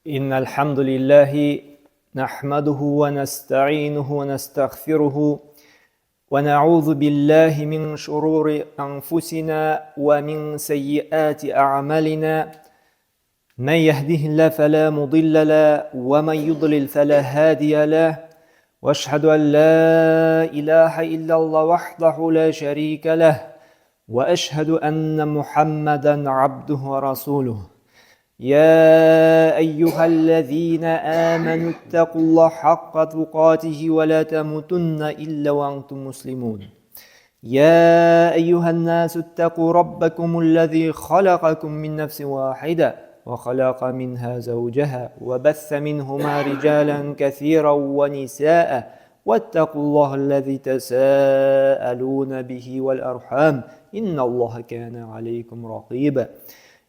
إن الحمد لله نحمده ونستعينه ونستغفره ونعوذ بالله من شرور أنفسنا ومن سيئات أعمالنا من يهده الله فلا مضل له ومن يضلل فلا هادي له واشهد أن لا إله إلا الله وحده لا شريك له واشهد ان محمدا عبده ورسوله يا ايها الذين امنوا اتقوا الله حق تقاته ولا تموتن الا وانتم مسلمون يا ايها الناس اتقوا ربكم الذي خلقكم من نفس واحده وخلق منها زوجها وبث منهما رجالا كثيرا ونساء واتقوا الله الذي تساءلون به والأرحام إن الله كان عليكم رقيبا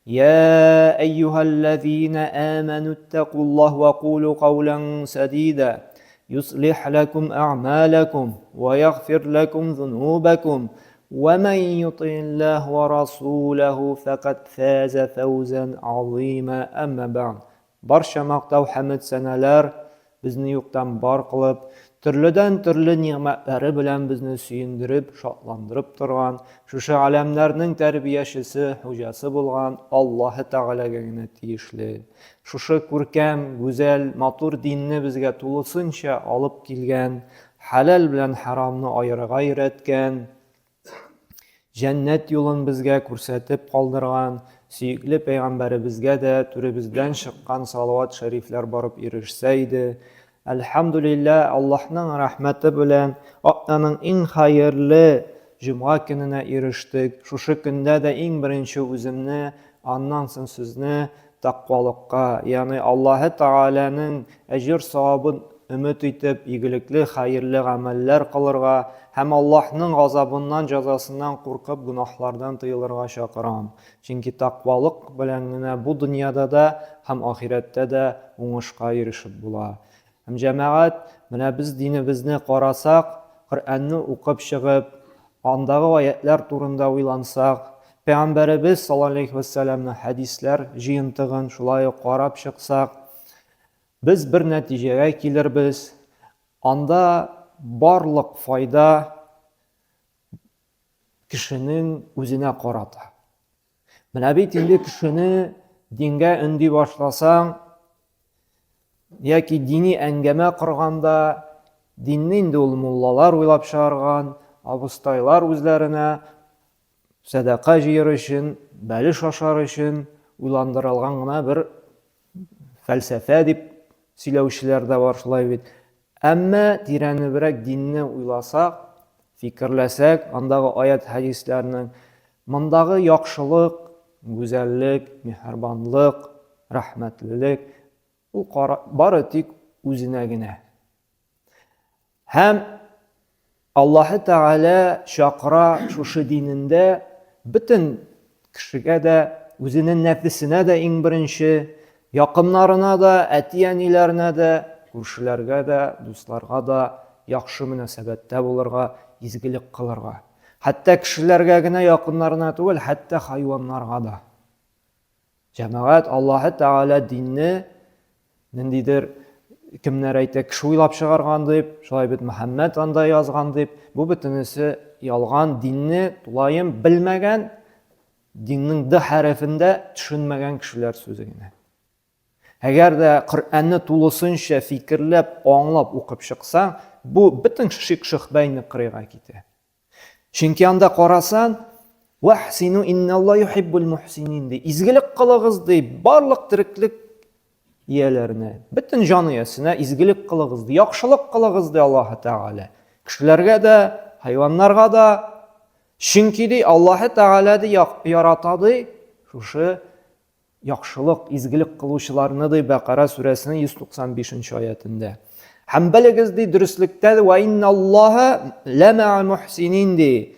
يا أيها الذين آمنوا اتقوا الله وقولوا قولا سديدا يصلح لكم أعمالكم ويغفر لكم ذنوبكم ومن يطع الله ورسوله فقد فاز فوزا عظيما أما بعد Барча мактау хәмед сәналәр безне юктан бар кылып, төрледән-төрле нигъмәтләре белән безне сөендереп, шатландырып торган, шушы галәмнәрнең тәрбиячесе, хуҗасы булган Аллаһы Тәгаләгә генә тиешле. Шушы күркәм, гүзәл, матур динне безгә тулысынча алып килгән, хәләл белән хәрамны аерырга өйрәткән, Җәннәт юлын безгә күрсәтеп калдырган сөекле пәйгамбәребезгә дә түребездән чыккан салават шәрифләр барып ирешсә иде. Әлхәмдүлилләһ, Аллаһның рәхмәте белән атнаның иң хәерле җомга көненә ирештек. Шушы көндә дә иң беренче үземне, аннан соң сезне тәкъвалыкка, ягъни Аллаһы Тәгаләнең әҗер-савабын өмет итеп, игелекле, хәерле гамәлләр кылырга һәм Аллаһның газабыннан, җәзасыннан куркып, гөнаһлардан тыелырга чакырам. Чөнки тәкъвалык белән генә бу дөньяда да һәм ахирәттә дә уңышка ирешеп була. Һәм җәмәгать, менә без динебезне карасак, Коръәнне укып чыгып, андагы аятьләр турында уйлансак, Пәйгамбәребез саллаллаһу алейһи вә сәлләмнең хәдисләр җыентыгын шулай ук карап чыксак, без бер нәтиҗәгә килербез, анда барлык файда кешенең үзенә карата. Менә бит инде кешене дингә өнди башласаң, яки дини әңгәмә корганда, динне инде ул муллалар уйлап чыгарган, абыстайлар үзләренә сәдака җыер өчен, бәлеш ашар өчен уйландырылган гына бер фәлсәфә дип сөйләүчеләр дә бар шулай бит. Әмма тирәнебрәк динне уйласак, фикерләсәк, андагы аят хәдисләрнең мондагы яхшылык, гүзәллек, миһербанлык, рәхмәтлелек ул бары тик үзенә генә. Һәм Аллаһы Тәгалә чакыра шушы динендә бөтен кешегә дә, үзенең нәфесенә дә иң беренче, якыннарына да, әти-әниләренә дә, күршеләргә дә, дусларга да яхшы мөнәсәбәттә булырга, изгелек кылырга. Хәтта кешеләргә генә, якыннарына түгел, хәтта хайваннарга да. Җәмәгать, Аллаһы Тәгалә динне ниндидер кемнәр әйтә, кеше уйлап чыгарган дип, шулай бит Мөхәммәд анда язган дип, бу бөтенесе ялган, динне тулаем белмәгән, диннең д хәрефен дә төшенмәгән кешеләр сүзе генә. Әгәр дә Коръәнне тулысынча фикерләп, аңлап укып чыксаң, бу бөтен шик-шөхбәйне кырыйга китә. Чөнки анда карасан, Вахсину инналла юхиббул мухсинин ди. Изгелек кылыгыз ди, барлык тереклек ияләренә, бөтен җан иясенә изгелек кылыгыз ди, яхшылык кылыгыз ди Аллаһы Тәгалә. Кешеләргә дә, хайваннарга да. Чөнки ди Аллаһы Тәгалә ди ярата ди шушы Яхшылык, изгелек кылучыларны, ди Бәкара сүрәсенең 195 нче аятендә. Һәм белегез, ди, дөреслектә, вә инналлаһа ләмә'ал мухсинин, ди.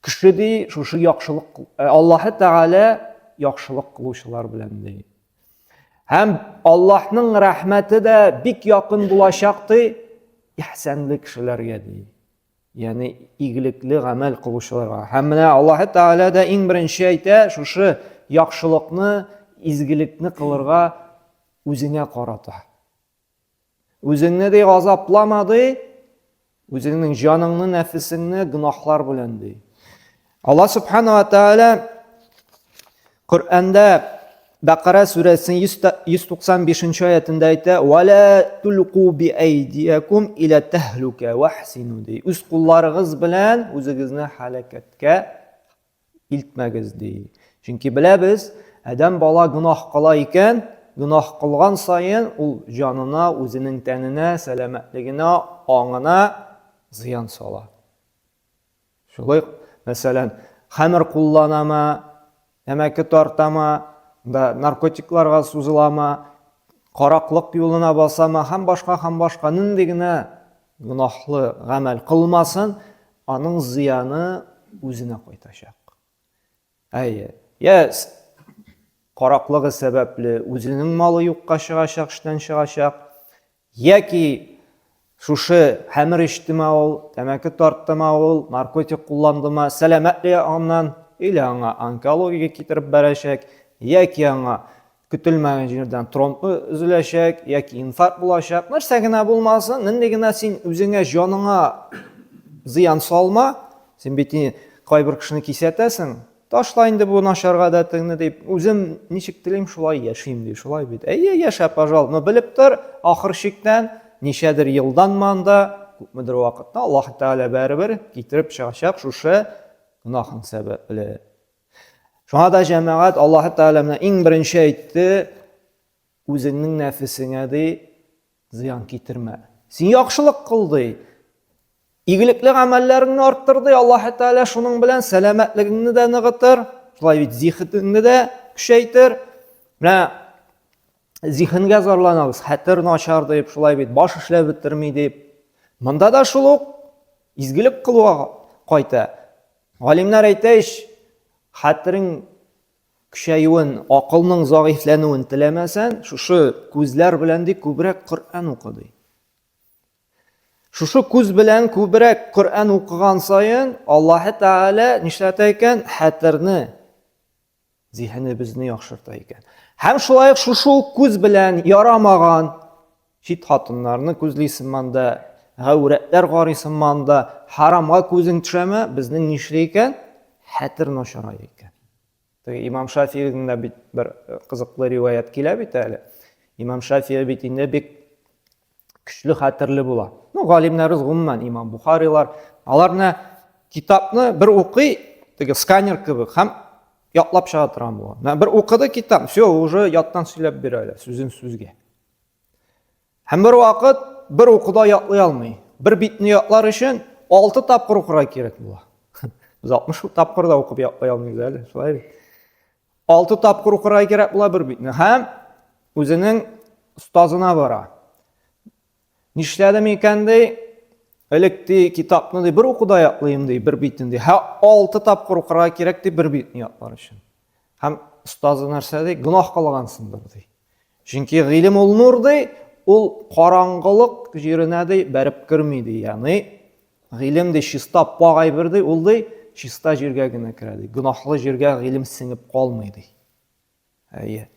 Кеше, ди, шушы яхшылык, э, Аллаһы Тәгалә яхшылык кылучылар белән, ди. Һәм Аллаһның рәхмәте дә бик якын булачак, ди, ихсанлы кешеләргә, ди. Ягъни игелекле гамәл кылучыларга. Һәм менә Аллаһы Тәгалә дә иң беренче әйтә, шушы яхшылыкны, изгелекне кылырга үзеңә карата. Үзеңне ди газаплама ди, үзеңнең җаныңны, нәфесеңне гөнаһлар белән ди. Алла субхана ва тааля Коръәндә Бәкара сүрәсенең 195 аятында әйтә: "Ва ла тулqu би айдиякум иля таһлука вахсину" ди. Үз кулларыгыз белән үзегезне һәлакәткә илтмәгез ди. Чөнки беләбез, адәм бала гөнаһ кыла икән, гөнаһ кылган саен ул җанына, үзенең тәненә, сәламәтлегенә, аңына зыян сала. Шулай, мәсәлән, хәмер кулланамы, тәмәке тартамы, да наркотикларга сузыламы, караклык юлына басамы һәм башка һәм башка нинди генә гөнаһлы гамәл кылмасын, аның зыяны үзенә кайтачак. Әйе. Я караклыгы сәбәпле үзенең малы юкка чыгачак, эштән чыгачак, яки шушы хәмер эчтеме ул, тәмәке тарттымы ул, наркотик кулландымы, сәламәтлеге аннан или аңа онкология китереп бәрәчәк, яки аңа көтелмәгән җирдән тромб өзеләчәк, яки инфаркт булачак. Нәрсә генә булмасын, нинди генә син үзеңә, җаныңа зыян салма, син бит кайбер кешене кисәтәсең, ташла инде бу начар гадәтеңне дип, үзем ничек телим, шулай яшим ди, шулай бит. Әйе, яшә, пожалуйста, но белеп тор, ахыр чиктән ничәдер елдан монда, күпмедер вакытта Аллаһ Тәгалә барыбер китереп чыгачак шушы гөнаһың сәбәпле. Шуңа да җәмәгать Аллаһы Тәгалә менә иң беренче әйтте, үзеңнең нәфесеңә ди зыян китермә. Син яхшылык кыл ди. Игелекле гамәлләреңне арттыр ди Аллаһы Тәгалә шуның белән сәламәтлегеңне дә ныгытыр, шулай бит зиһенеңне дә көчәйтер. Менә зиһенгә зарланабыз, хәтер начар дип, шулай бит баш эшләп бетерми дип. Монда да шул ук изгелек кылуга кайта. Галимнәр әйтә ич, хәтерең көчәюен, акылның зәгыйфьләнүен теләмәсән, шушы күзләр белән ди күбрәк Коръән укы ди. Шушы күз белән күбрәк Коръән укыган саен Аллаһы Тәгалә нишләтә икән? Хәтерне, зиһенебезне яхшырта икән. Һәм шулай ук шушы ук күз белән ярамаган чит хатыннарны күзлисең монда, гаурәтләр карыйсың монда, харамга күзең төшәме, безнең нишли икән? Хәтер начарая икән. Теге Имам Шафииның да бит бер э, кызыклы риваять килә бит әле. Имам Шафии бит инде бик көчле хәтерле була. Ну, галимнәребез гомумән, Имам Бухарилар, алар менә китапны бер укый, теге сканер кебек, һәм ятлап чыга торган була. Менә бер укыды китап, все, уже яттан сөйләп бирә әле, сүзен сүзгә. Һәм бер вакыт бер укуда ятлый алмый. Бер битне ятлар өчен 6 тапкыр укырга кирәк була. Без 60 тапкыр да укып ятлый алмыйбыз әле, шулай бит. Алты тапкыр укырга кирәк була бер битне. Һәм үзенең остазына бара. Нишләдем икән ди? Элек ди китапны ди бер укуда ятлыйм ди, бер битен ди. Һә алты тапкыр укырга кирәк ди бер битне ятлар өчен. Һәм остазы нәрсә ди? Гөнаһ кылгансыңдыр ди. Чөнки гыйлем ул нур ди, ул караңгылык җиренә ди бәреп керми ди. Ягъни Гыйлем ди чиста пак әйбер ди, ул ди чиста җиргә генә керә ди. Гөнаһлы җиргә гыйлем сеңеп калмый ди. Әйе.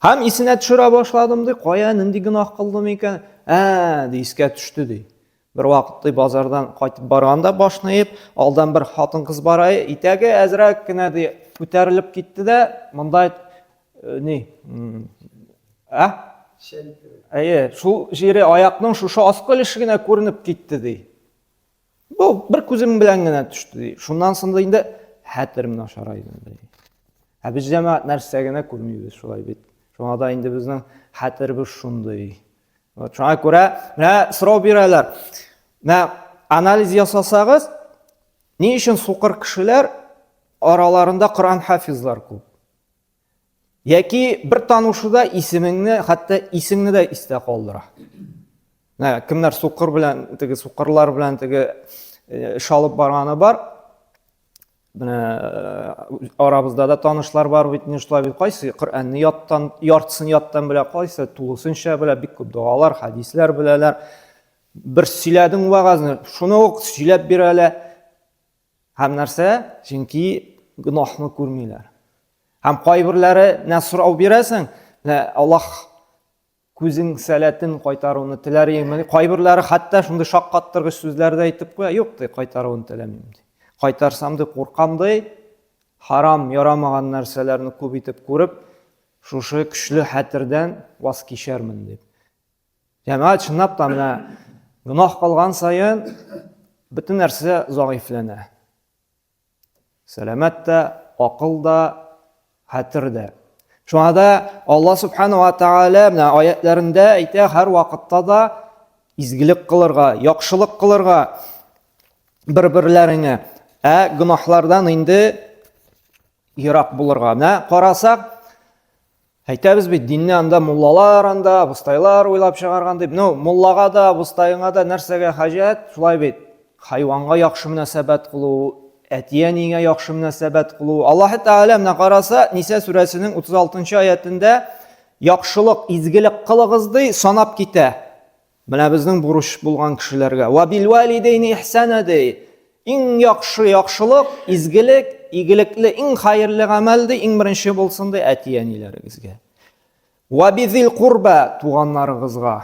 Һәм исенә төшерә башладым ди, кая нинди гөнаһ кылдым икән? Ә, ди, искә төште ди. Бер вакыт ди базардан кайтып барганда башны иеп, алдан бер хатын-кыз бара, итәге әзрәк кенә ди күтәрелеп китте дә, монда э, ни, ә? Әйе, шул җире аякның шушы аскы өлеше генә күренеп китте ди. Бу бер күзем белән генә төште ди. Шуннан соң да инде хәтерем начарайды ди. Ә без җәмәгать нәрсә генә күрмибез шулай бит. Шуңа да инде безнең хәтеребез шундый. Вот шуңа күрә менә сорау бирәләр. Менә анализ ясасагыз, ни өчен сукыр кешеләр араларында Коръән хафизлар күп? Яки бер танышуда исемеңне, хәтта исеңне дә истә калдыра. Менә кемнәр сукыр белән, теге сукырлар белән теге э, эш алып барганы бар. Менә э, арабызда да танышлар бар бит, не шулай бит, кайсы Коръәнне яттан, яртысын яттан белә, кайсы тулысынча белә, бик күп догалар, хәдисләр беләләр. Бер сөйләдең вәгазьне, шуны ук сөйләп бирәләр. Һәм нәрсә? Чөнки гөнаһны күрмиләр. Һәм кайберләре менә сорау бирәсең, менә Аллаһ Күзең сәләтен кайтаруны теләр идеңме? Кайберләре хәтта шундый шаккаттыргыч сүзләр дә әйтеп куя. Юк, ди, кайтаруын теләмим, ди. Кайтарсам, ди, куркам, ди. Харам, ярамаган нәрсәләрне күп итеп күреп, шушы көчле хәтердән ваз кичәрмен, дип. Җәмәгать, чынлап та менә гөнаһ кылган саен бөтен нәрсә зәгыйфьләнә. Сәламәт тә, акыл да, хәтер дә. Шуңа да Алла Субхану ва Тааля менә аятләрендә әйтә, һәр вакытта да изгелек кылырга, яхшылык кылырга бер-берләреңә, ә гөнаһлардан инде ерак булырга. Менә карасак, Әйтәбез бит, динне анда муллалар анда, абыстайлар уйлап чыгарган дип. Ну, муллага да, абыстаеңа да нәрсәгә хаҗәт? Шулай бит. Хайванга яхшы мөнәсәбәт кылу, әти-әнигә яхшы мөнәсәбәт кылу. Аллаһ Тәгалә менә караса, Ниса сүрәсенең 36 аятендә яхшылык, изгелек кылыгыз ди, санап китә. Менә безнең бурыч булган кешеләргә. Ва бил валидейни ихсана ди. Иң яхшы яхшылык, изгелек, игелекле, иң хәерле гамәл ди, иң беренче булсын ди әти-әниләрегезгә. Ва бизил курба туганнарыгызга.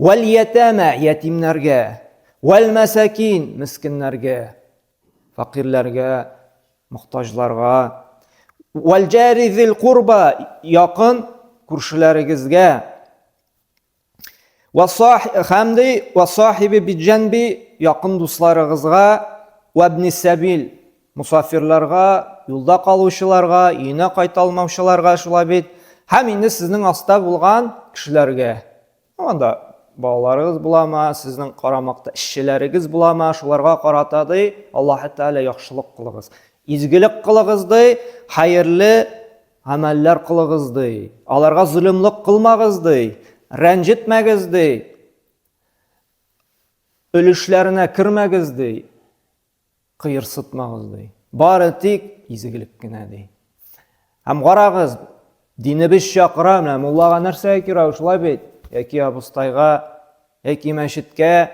Вәл ятама ятимнәргә. Вәл масакин мискиннәргә. Факирләргә, мохтаҗларга. Вәл җари зил курба якын күршеләрегезгә. Хәмди вә сахиби биджәнби якын дусларыгызга вә ибни сәбил мусафирларга, юлда калучыларга, өенә кайта алмаучыларга шулай бит. Һәм инде сезнең аста булган кешеләргә. Анда балаларыгыз буламы, сезнең карамакта эшчеләрегез буламы, шуларга карата ди, Аллаһ Тәгалә яхшылык кылыгыз. Изгелек кылыгыз ди, хәерле Гамәлләр кылыгыз, ди. Аларга золымлык кылмагыз, ди. Рәнҗетмәгез, ди. Өлешләренә кермәгез, ди. Кыерсытмагыз, ди. Бары тик изгелек кенә, ди. Һәм карагыз, динебез чакыра, менә муллага нәрсәгә кирәк, шулай бит? Яки абыстайга, яки мәчеткә.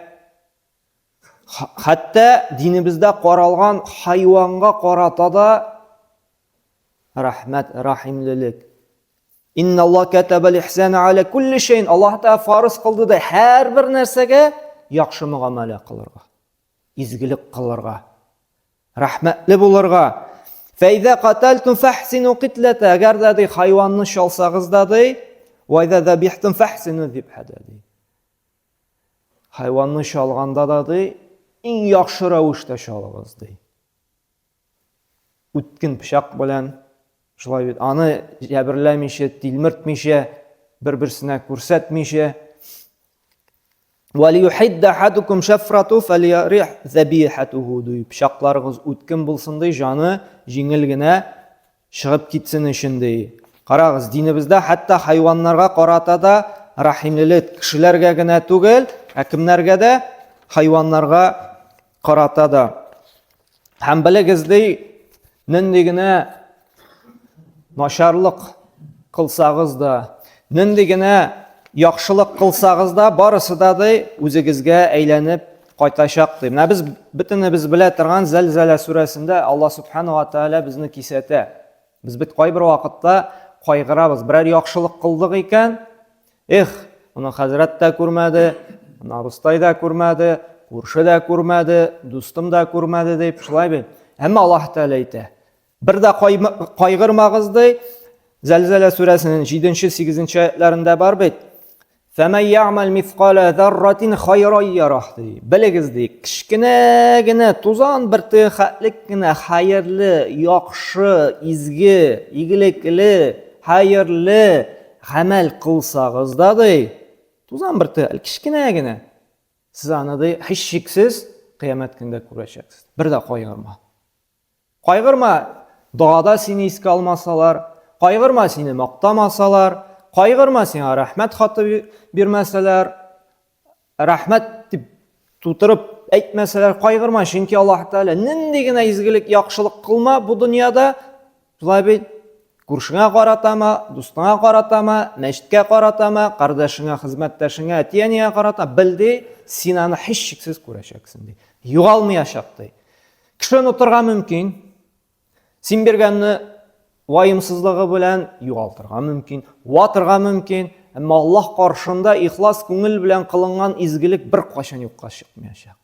Хәтта динебездә каралган хайванга карата да рәхмәт, рәхимлелек. Инна Аллаһ катабал ихсана аля кулли шәйин. Аллаһ Тәгалә фарыз кылды да һәрбер нәрсәгә яхшы мөгамәлә кылырга, изгелек кылырга, рәхмәтле булырга. Фәйдә катальтум фәхсину китләтә. Әгәр дә ди хайванны чалсагыз да ди, вәйдә забихтум фәхсину зибхә ди. Хайванны чалганда да ди, иң яхшы рәвештә чалыгыз ди. Үткен пычак белән, шулай бит, аны җәберләмичә, тилмертмичә, бер-берсенә күрсәтмичә. Валиюхидда хадукум шафрату фалиярих забихатуху ди. Пычакларыгыз үткен булсын ди, җаны җиңел генә Чыгып китсен өчен ди. Карагыз, динебездә хәтта хайваннарга карата да рәхимлелек кешеләргә генә түгел, ә кемнәргә дә? Хайваннарга карата да. Һәм белегез ди, нинди генә начарлык кылсагыз да, нинди генә яхшылык кылсагыз да, барысы да ди үзегезгә әйләнеп кайтачак ди. Менә без бөтенебез белә торган Зәлзәлә сүрәсендә Алла субхану ва тааля безне кисәтә. Без бит кайбер вакытта кайгырабыз. Берәр яхшылык кылдык икән, эх, моны хәзрәт тә күрмәде, моны абыстай да күрмәде, күрше дә күрмәде, дустым да күрмәде дип, шулай бит. Әмма Аллаһ Тәгалә әйтә, Бер дә кайгырмагыз ди. Зәлзәлә сүрәсенең 7-8 аятларында бар бит. Фәмән я'мәл мисқала зарратин хайран ярах ди. Белегез ди, кечкенә генә тузан бөртеге хәтлек кенә хәерле, яхшы, изге, игелекле, хәерле гамәл кылсагыз да ди, тузан бөртеге кечкенә генә. Сез аны ди, һичшиксез кыямәт көндә күрәчәксез. Бер дә кайгырма. Кайгырма, догада сине искә алмасалар, кайгырма, сине мактамасалар, кайгырма, сиңа рәхмәт хаты бирмәсәләр, рәхмәт дип тутырып әйтмәсәләр, кайгырма, чөнки Аллаһ Тәгалә нинди генә изгелек, яхшылык кылма бу дөньяда, шулай бит, күршеңә каратама, дустыңа каратама, мәчеткә каратама, кардәшеңә, хезмәттәшеңә, әти-әнигә карата, бел ди, син аны һичшиксез күрәчәксең ди. Югалмаячак ди. Кеше онытырга мөмкин. Син биргәнне ваемсызлыгы белән югалтырга мөмкин, ватырга мөмкин. Әмма Аллаһ каршында ихлас күңел белән кылынган изгелек беркайчан юкка чыкмаячак.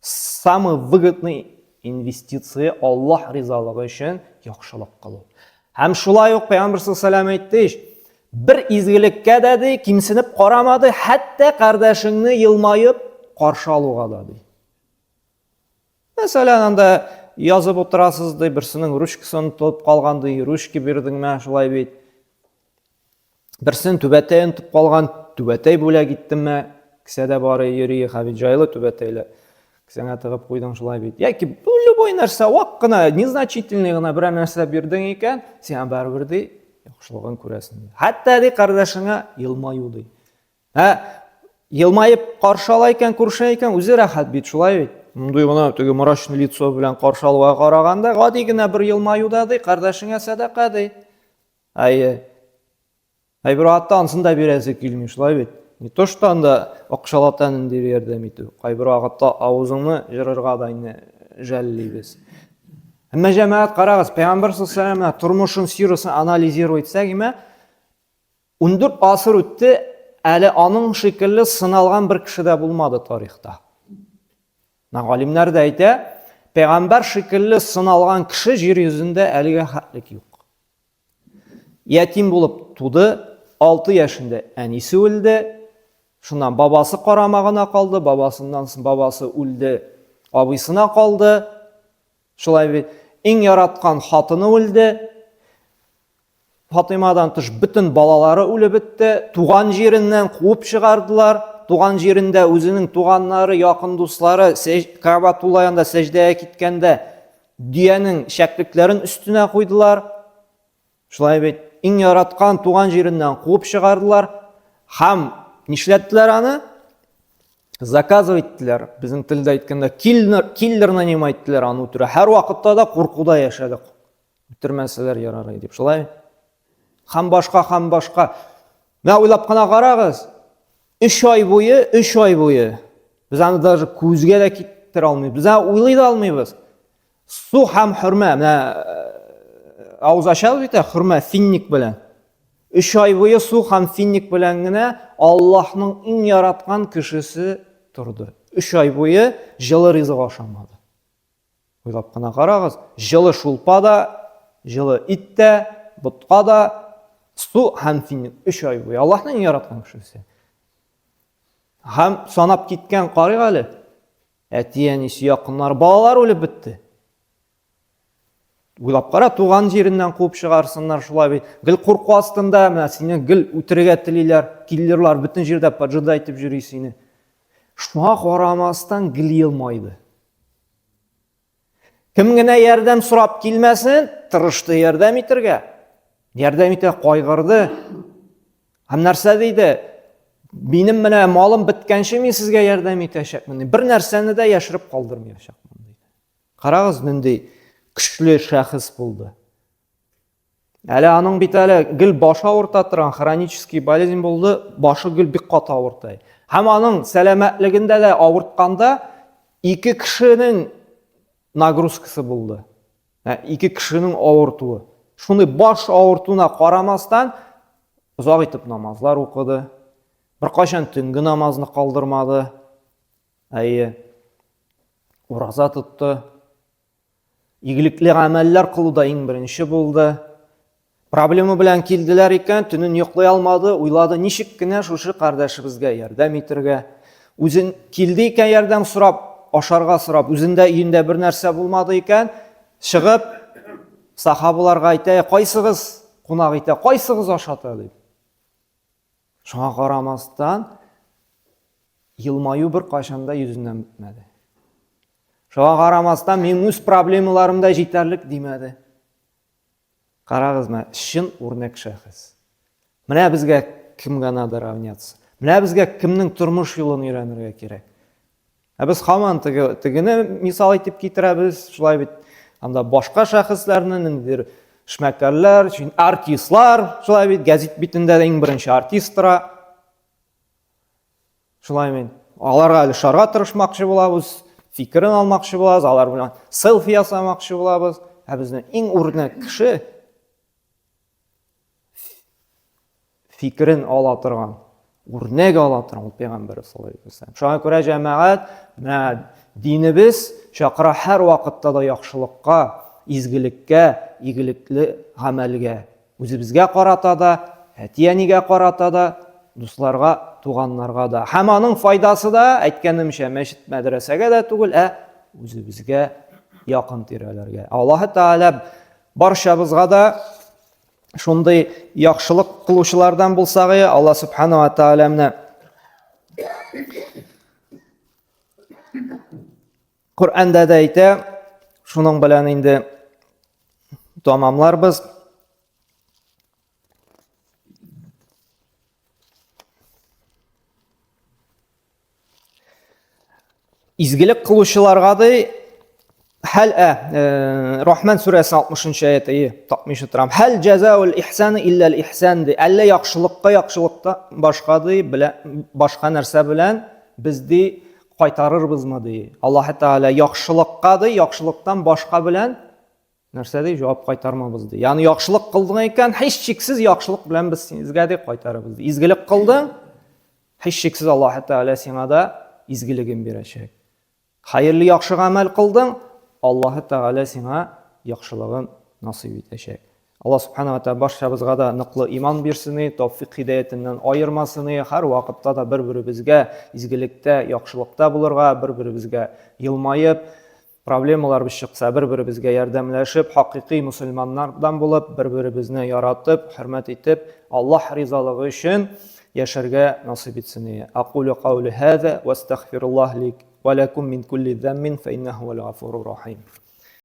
Самый выгодный инвестиция Аллаһ ризалыгы өчен яхшылык кылу. Һәм шулай ук Пәйгамбер саллаллаху әйтте ич, бер изгелеккә дә ди, кимсенеп карамады, хәтта кардәшеңне елмаеп каршы алуга да ди. Мәсәлән, анда язып утырасыз ди, берсенең ручкасы онытылып калган ди, ручка бирдеңме, шулай бит. Берсенең түбәтәе онытып калган, түбәтәй бүләк иттеңме, кесәдә бары йөри, хәбит җайлы түбәтәйләр. Кесәңә тыгып куйдың шулай бит. Яки любой нәрсә, вак кына, незначительный гына берәр нәрсә бирдең икән, сиңа барыбер ди, яхшылыгын күрәсең. Хәтта ди кардәшеңә елмаю ди. Ә елмаеп каршы ала икән, күрешә икән, үзе рәхәт бит, шулай бит. Мондый гына теге мрачный лицо белән каршы алуга караганда, гади генә бер елмаю да ди, кардәшеңә сәдака ди. Әйе. Әй бер вакытта ансын да бирәсе килми, шулай бит. Не то что анда акчалата ниндидер ярдәм итү. Кайбер вакытта авызыңны җырырга да инде жәллибез. Әмма җәмәгать карагыз, Пәйгамбәр саллаллаху алейһи ва тормышын, сирасын анализировать итсәк, имә, 14 гасыр үтте, әле аның шикелле сыналган бер кеше дә булмады тарихта. Менә галимнәр дә әйтә, пәйгамбәр шикелле сыналган кеше җир йөзендә әлегә хәтлек юк. Ятим булып туды, 6 яшендә әнисе үлде, шуннан бабасы карамагына калды, бабасыннан соң бабасы үлде, абыйсына калды. Шулай бит, иң яраткан хатыны үлде. Фатыймадан тыш бөтен балалары үлеп бетте. Туган җиреннән куып чыгардылар. Туган җирендә үзенең туганнары, якын дуслары Каабатулла янында сәҗдәгә киткәндә дөянең чәклекләрен өстенә куйдылар. Шулай бит, иң яраткан туган җиреннән куып чыгардылар. Һәм нишләттеләр аны? Заказывать иттеләр. Безнең телдә әйткәндә, киллер, киллер нанимать иттеләр аны үтерә. Һәр вакытта да куркуда яшәде. Үтермәсәләр ярар дип. Шулай. Һәм башка, һәм башка. Менә уйлап кына карагыз. 3 ай буе, 3 ай буе. Без аны даже күзгә дә китерә алмыйбыз. Без аны уйлый да алмыйбыз. Су һәм хөрмә. Менә э, авыз ачабыз бит, хөрмә финник белән. 3 ай буе су һәм финник белән генә Аллаһның иң яраткан кешесе торды. 3 ай буе җылы ризык ашамады. Уйлап кына карагыз, җылы шулпа да, җылы ит тә, ботка да, су һәм финик 3 ай буе. Аллаһның иң яраткан кешесе. Һәм санап киткән карыйк әле. Әти-әнисе, якыннары, балалар үлеп бетте. Уйлап кара, туган җиреннән куып чыгарсыннар шулай бит. Гел курку астында, менә сине гел үтерергә телиләр, киллерлар бөтен җирдә поджидать итеп йөри сине. Шуңа карамастан гел елмайды. Кем генә ярдәм сорап килмәсен, тырышты ярдәм итергә. Ярдәм итә, кайгырды. Һәм нәрсә диде? Минем менә малым беткәнче мин сезгә ярдәм итәчәкмен. Бер нәрсәне дә яшереп калдырмаячакмын диде. Карагыз, нинди көчле шәхес булды. Әле аның бит әле гел башы авырта торган хронический болезнь булды, башы гел бик каты авырта. Һәм аның сәламәтлегендә дә авыртканда ике кешенең нагрузкасы булды. Ә, ике кешенең авыртуы. Шундый баш авыртуына карамастан, озак итеп намазлар укыды. Беркайчан төнге намазны калдырмады. Әйе. Ураза тотты. Игелекле гамәлләр кылуда иң беренче булды. Проблема белән килделәр икән, төнен йоклый алмады, уйлады, ничек кенә шушы кардәшебезгә ярдәм итергә. Үзен килде икән ярдәм сорап, ашарга сорап, үзендә өендә бер нәрсә булмады икән, чыгып сахабаларга әйтә, кайсыгыз кунак итә, кайсыгыз ашата дип. Шуңа карамастан, елмаю бер кайчан да йөзеннән бетмәде. Шуңа карамастан, мин үз проблемаларым да җитәрлек димәде. Карагыз, менә чын үрнәк шәхес. Менә безгә кемгә надо равняться. Менә безгә кемнең тормыш юлын өйрәнергә кирәк. Ә без һаман теге, тегене мисал итеп китерәбез, шулай бит. Анда башка шәхесләрне, ниндидер эшмәкәрләр, артистлар, шулай бит, гәзит битендә дә иң беренче артист тора. Шулай мин. Аларга әле шарга тырышмакчы булабыз, фикерен алмакчы булабыз, алар белән селфи ясамакчы булабыз. Ә безнең иң үрнәк кеше фикерен ала торган, үрнәк ала торган ул пәйгамбәр саллаллаһу алейһи вәсәлләм. Шуңа күрә җәмәгать, менә динебез чакыра һәр вакытта да яхшылыкка, изгелеккә, игелекле гамәлгә. Үзебезгә карата да, әти-әнигә карата да, дусларга, туганнарга да. Һәм аның файдасы да, әйткәнемчә, мәчет, мәдрәсәгә дә түгел, ә үзебезгә, якын тирәләргә. Аллаһы Тәгалә барчабызга да шундый яхшылык кылучылардан булсак, Алла Субхану ва Тәгалә менә Коръәндә дә әйтә, шуның белән инде тамамларбыз. Изгелек кылучыларга ди, хәл ә, э, Рахман сүрәсе 60 нчы аяты, тапмыйча торам. Хәл җәзаул ихсан илләл ихсан ди. Әллә яхшылыкка яхшылыкта башка ди, белән башка нәрсә белән без ди кайтарырбызмы ди. Аллаһ Тәгалә яхшылыкка ди, яхшылыктан башка белән нәрсә ди, җавап кайтармабыз ди. Ягъни яхшылык кылдың икән, һичшиксез яхшылык белән без сезгә ди кайтарырбыз. Изгелек кылдың, һичшиксез Аллаһ Тәгалә сиңа да изгелеген бирәчәк. Хәерле яхшы гамәл кылдың, Аллаһы Тәгалә сиңа яхшылыгын насыйп итәчәк. Алла Субхана ва Тәгалә барчабызга да ныклы иман бирсен, тәүфик һидәятеннән аермасын, һәр вакытта да бер-беребезгә изгелектә, яхшылыкта булырга, бер-беребезгә елмаеп, проблемаларыбыз чыкса, бер-беребезгә ярдәмләшеп, хакыйкый мусульманнардан булып, бер-беребезне яратып, хөрмәт итеп, Аллаһ ризалыгы өчен яшәргә насыйп итсен. Акулю каули хаза ва астагфируллаһ ли ва лакум мин кулли заммин фа иннаху хуал гафурур рахим.